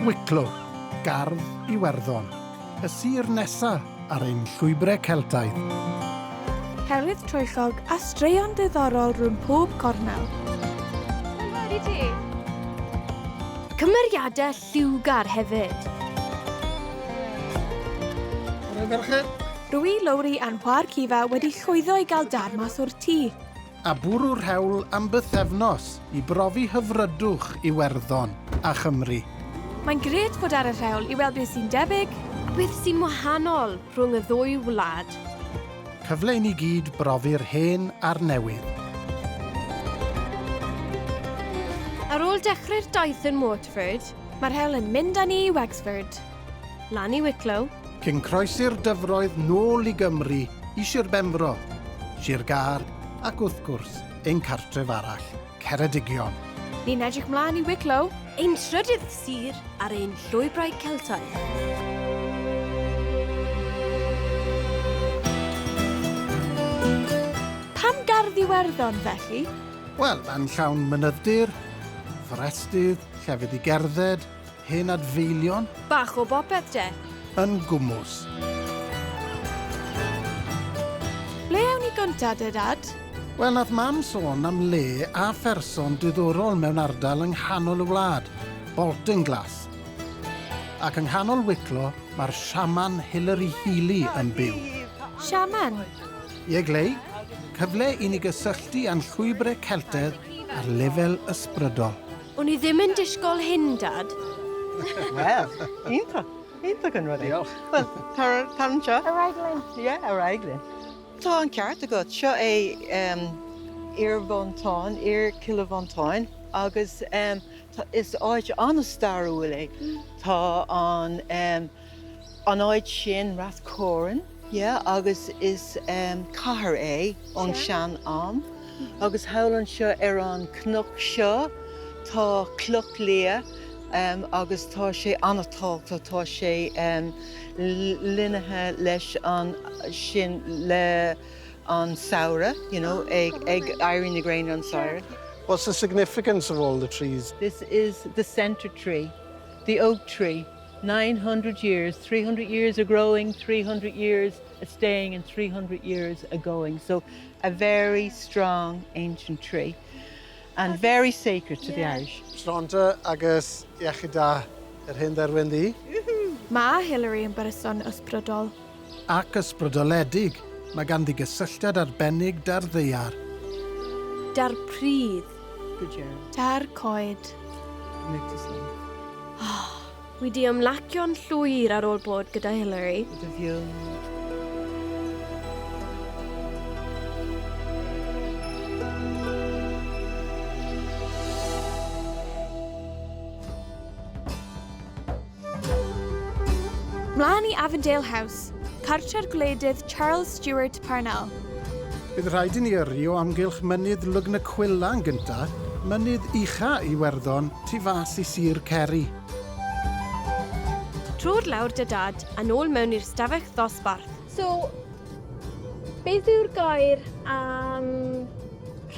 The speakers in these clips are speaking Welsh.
Wicklow, gardd Iwerddon, y sir nesa ar ein llwybrau Celtaidd. Herydd troellog a straeon diddorol rhwng pob cornel. Hwyl i ti! Cymeriadau lliwgar hefyd. Bore ferched! Rwy, Lowri a'n chwaer Kiva wedi llwyddo i gael Dad mas o'r tŷ. A bwrw'r hewl am bythefnos i brofi hyfrydwch Iwerddon a Chymru. Mae'n grêt fod ar y rhewl i weld beth sy'n debyg. A beth sy'n wahanol rhwng y ddwy wlad. Cyfle i ni gyd brofi'r hen a'r newydd. Ar ôl dechrau'r daith yn Waterford. Mae'r hewl yn mynd â ni i Wexford. Lan i Wicklow. Cyn croesi'r dyfroedd nôl i Gymru, i Sir Benfro, Sir Gâr ac wrth gwrs, ein cartref arall, Ceredigion. Ni'n edrych mlaen i Wicklow. Ein trydydd sir ar ein llwybrau Celtaidd. Pam gardd Iwerddon, felly? Wel, mae'n llawn mynydd-dir, fforestydd, llefydd i gerdded, Hen adfeilion. Bach o bopeth de. Yn gwmws. Ble awn ni gynta de Dad? Wel, nath Mam sôn am le a pherson diddorol mewn ardal yng nghanol y wlad, Baltinglass. Ac yng nghanol Wicklow mae'r shaman Hilary Healy yn byw. Shaman? Ie, Glei. Cyfle i ni gysylltu â'n llwybrau Celtedd ar lefel ysbrydol. O'n i ddim yn disgwyl hyn, Dad. Wel, iontach, iontach an rud é. Diolch. Wel, tar, tar anseo. Ar aghaidh linn. Yeah, ar aghaidh linn. Tá an ceart agat. Seo é um, Iar-Mhantáin, Iar-Cill Mhantáin, agus um, tá, is áit an-stairiúil é. Tá an, um, an áit sin, Rathcoran, yeah, agus is um, cathair é ón sean-am. Agus thall anseo ar an cnoc seo tá cloch liath agus tá sé an-tábhachtach, tá sé lonnaithe leis an sin le an samhradh, you know, ag ag éirí na gréine an samhradh. What's the significance of all the trees? This is the centre tree, the oak tree, 900 years, 300 years a growing, 300 years a staying and 300 years a going. So a very strong ancient tree and very sacred to the Irish. Sláinte agus iechyd da i'r hen dderwen ddu. Mae Hilary yn berson ysbrydol. Ac ysbrydoledig, mae ganddi gysylltiad arbennig 'da'r ddaear. 'Da'r pridd. Good job. 'Da'r coed. Wi 'di ymlacio'n llwyr ar ôl bod gyda Hilary. Dy fyw. Mlaen i Avondale House, cartre'r gwleidydd Charles Stewart Parnell. Bydd rhaid i ni yrru o amgylch mynydd Lugnaquilla yn gynta, mynydd ucha Iwerddon tu fas i Sir Kerry. Trow'r lawr 'da Dad a nôl mewn i'r stafell ddosbarth. So, beth yw'r gair am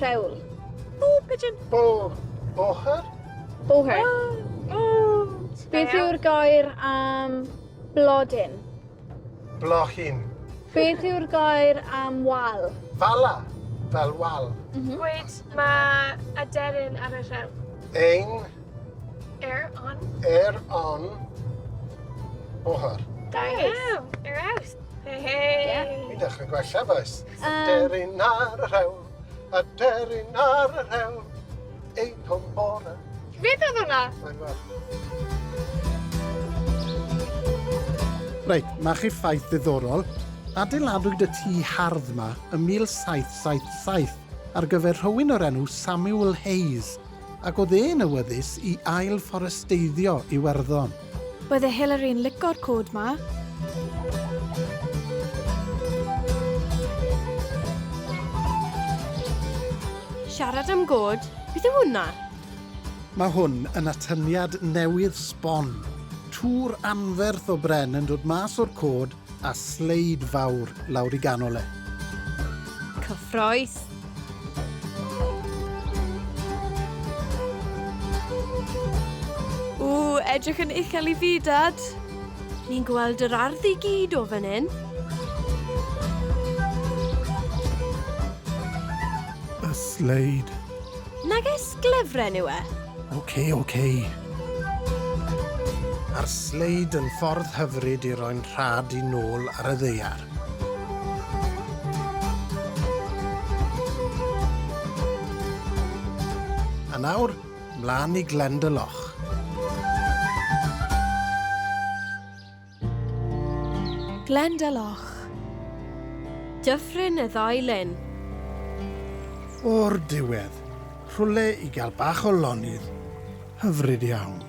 rhewl? O, pigeon! Bo... Boher? Boher. O! Beth yw'r gair am blodyn? Blochyn. Beth yw'r gair am wal? Fala, fel wal. Gweud, mae aderyn ar y rhewl. Ein. Er on. Er on. Boher. Da iawn. Ar aws. Hei hei. Fi'n dechrau gwella, bois. Aderyn ar y rhewl, aderyn ar y rhewl, ein hwn bore. Beth oedd hwnna? Mae'n gweld. Reit, ma chi ffaith ddiddorol. Adeiladwyd y tŷ hardd 'ma ym 1777 ar gyfer rhywun o'r enw Samuel Hayes, ac oedd e'n awyddus i ail-fforesteiddio Iwerddon. Bydde Hilary'n lico'r cod 'ma. Siarad am god, beth yw hwnna? Mae hwn yn atyniad newydd sbon. Tŵr anferth o bren yn dod mas o'r cod a sleid fawr lawr i ganol e. Cyffrous! Ww, edrych yn uchel i fi, Dad. Ni'n gweld yr ardd i gyd o fan hyn. Y sleid. Nage sglefren yw e? Oce, oce. A'r sleid yn ffordd hyfryd i roi'n rhad i nôl ar y ddaear. A nawr, mlaen i Glendalough. Glendalough. Dyffryn y ddau lyn. O'r diwedd, rhywle i gael bach o lonydd. Hyfryd iawn.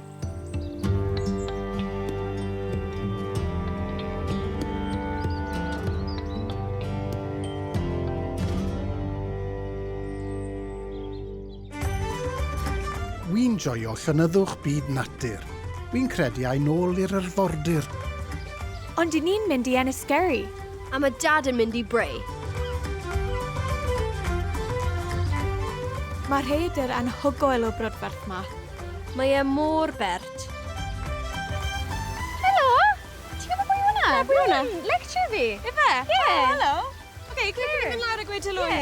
Wi'n joio llonyddwch byd natur. Wi'n credu ai nôl i'r arfordir. Ond i ni'n mynd i Enniskerry. A mae Dad yn mynd i Bray. Mae rhaeadr anhygoel o brydferth 'ma. Mae e mor bert. Helo! Ti'n gwybod pwy yw hwnna? Na, pwy yw hwnna? Lecture fi. Ife? Ie. Oh, helo. Oce, cliciwch mynd lawr a gweud helo i.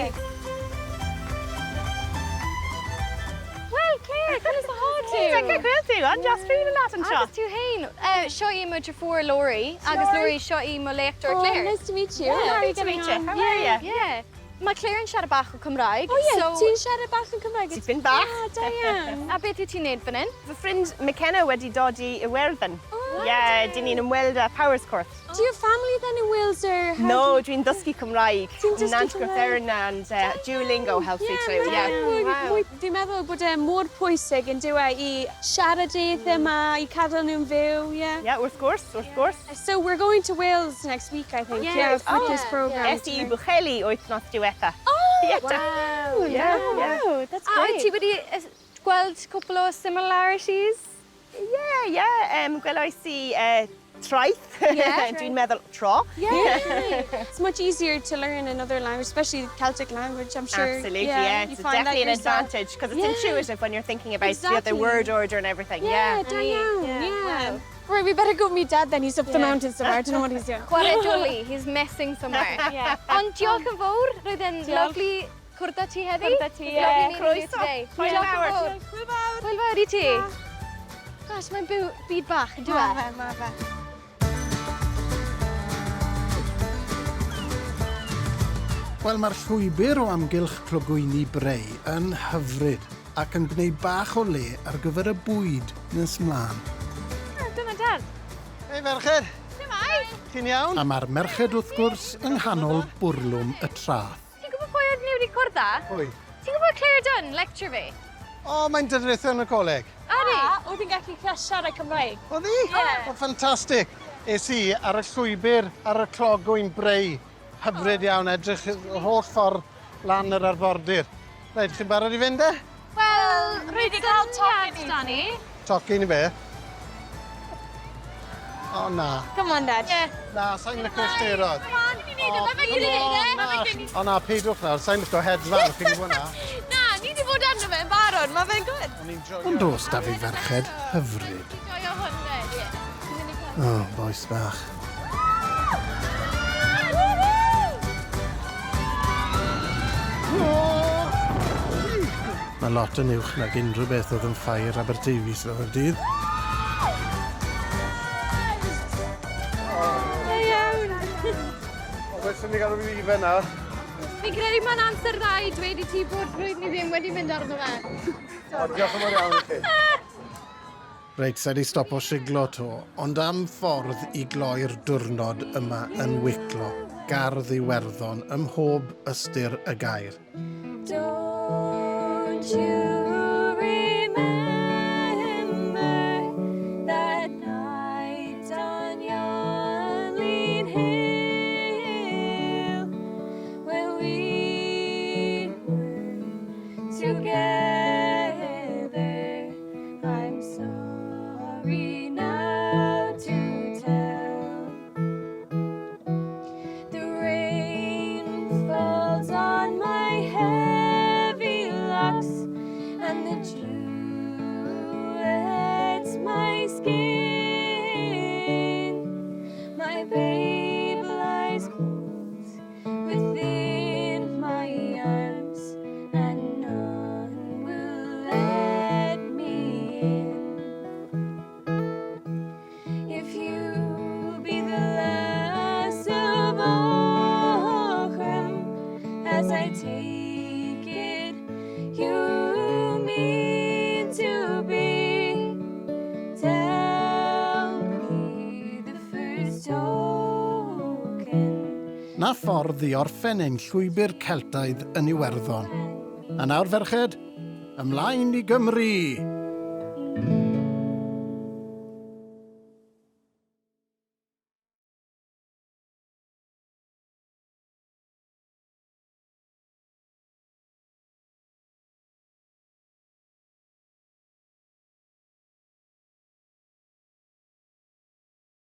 Wel, Claire, conas atá tú? Tá gweld ti, an deas féin leat anseo. Agus tú féin. Seo í mo dheirfiúr Lori, agus Lori seo í mo léachtóir Claire. Oh, nice to meet you. How are you Nice to getting meet you. on? How are you? Yeah. Mae Claire yn siarad bach o Cymraeg. Oh yeah, so... ti'n siarad bach yn Cymraeg? Tipyn bach. Ah, da iawn. A beth wyt ti'n neud fan hyn? Fy ffrind McKenna wedi dod i Iwerddon. Oh, Yeah, dyn ni'n ymweld â Powerscourt. Do you have family then in Wales or? how No, do you- dwi'n dysgu Cymraeg. Ti'n dysgu Nant Cymraeg? Gwrtheyrn and Duolingo helps me too. Yeah. Wow. Fi'n meddwl bod e mor pwysig yn dyw e i siarad ieithoedd yma, i cadw nhw'n fyw, yeah. Yeah, wrth gwrs, wrth gwrs. So we're going to Wales next week, I think. Yeah. Yeah, for Oh, this programme. Es i Bwcheli wythnos diwetha. Oh, Yeah. wow. Yeah, yeah. Wow, that's A wyt great. ti wedi gweld cwpl o similarities? Yeah, yeah. Gwelais i traeth. Yeah. Dwi'n meddwl tro. Yeah, it's much easier to learn another language, especially the Celtic language, I'm sure. Absolutely, yeah. You It's find that definitely an yourself. advantage because it's Yeah. intuitive when you're thinking about the Exactly. other word order and everything. Yeah, Yeah. da iawn, Yeah, yeah. wow. Right, we better go meet Dad then. He's up the mountain somewhere. I don't know what he's doing. Chwarae dwli, he's messing somewhere. Yeah. Ond diolch yn fawr, roedd e'n Diolch. lovely cwrdd â ti heddi. Cwrdd â ti, It was ie. lovely meeting you Croeso. today. Hwyl Diolch yn fawr. fawr. Hwyl fawr. Hwyl fawr i ti. Gosh, mae'n byw byd bach, yn dyw e? Ma fe, ma fe. Wel, mae'r llwybr o amgylch Clogwyni Bray yn hyfryd ac yn gwneud bach o le ar gyfer y bwyd nes mlaen. Dyma Dad. Hei ferched! Chi'n iawn? A mae'r merched wrth gwrs yng nghanol bwrlwm y traeth. Ti'n gwybod pwy oedd ni wedi cwrdd â? Pwy? Ti'n gwybod Claire Dunn, lecture fi? O, mae'n darlithio yn y coleg. Ydy. A, oedd hi'n gallu siarad Cymraeg. Oedd hi? Ie. O, ffantastig. Es i ar y llwybr ar y clogwyn Bray. Hyfryd iawn, edrych yr holl ffordd lan yr arfordir. Reit, chi'n barod i fynd e? Wel, Rwy wedi cael tocyn, Danny. Tocyn i be? O, na. Come on, Dad. Yeah. Na, sa'n licio steirod. Come on, ni'n neud e. Mae fe'n gwneud e. Na. O na, peidwch nawr, sa'n licio hedfan, chi'n gwybod na. Na, ni wedi bod arno fe yn barod. Mae fe'n good. Ond oes da fi ferched hyfryd. Joio hwn fed, ie. O, oh, bois bach. Mae lot yn uwch nag unrhyw beth oedd yn ffair Aberteifi sydd o'r dydd. Da iawn. O, beth sy'n ni gael fi fe nawr? Fi'n credu mae'n amser dda i dweud i ti bod rwy'n ni ddim wedi mynd arno fe. O, diolch yn fawr iawn i chi. Reit, sa'i di stopo siglo to, ond am ffordd i gloi'r diwrnod yma yn Wicklow, gardd Iwerddon, ym mhob ystyr y gair. Don't you remember that night on yon lean hill when we were together? I'm sorry now to tell. The rain falls on my heavy locks, and the dew wets my skin. Na ffordd i orffen ein llwybr Celtaidd yn Iwerddon. A nawr, ferched, ymlaen i Gymru!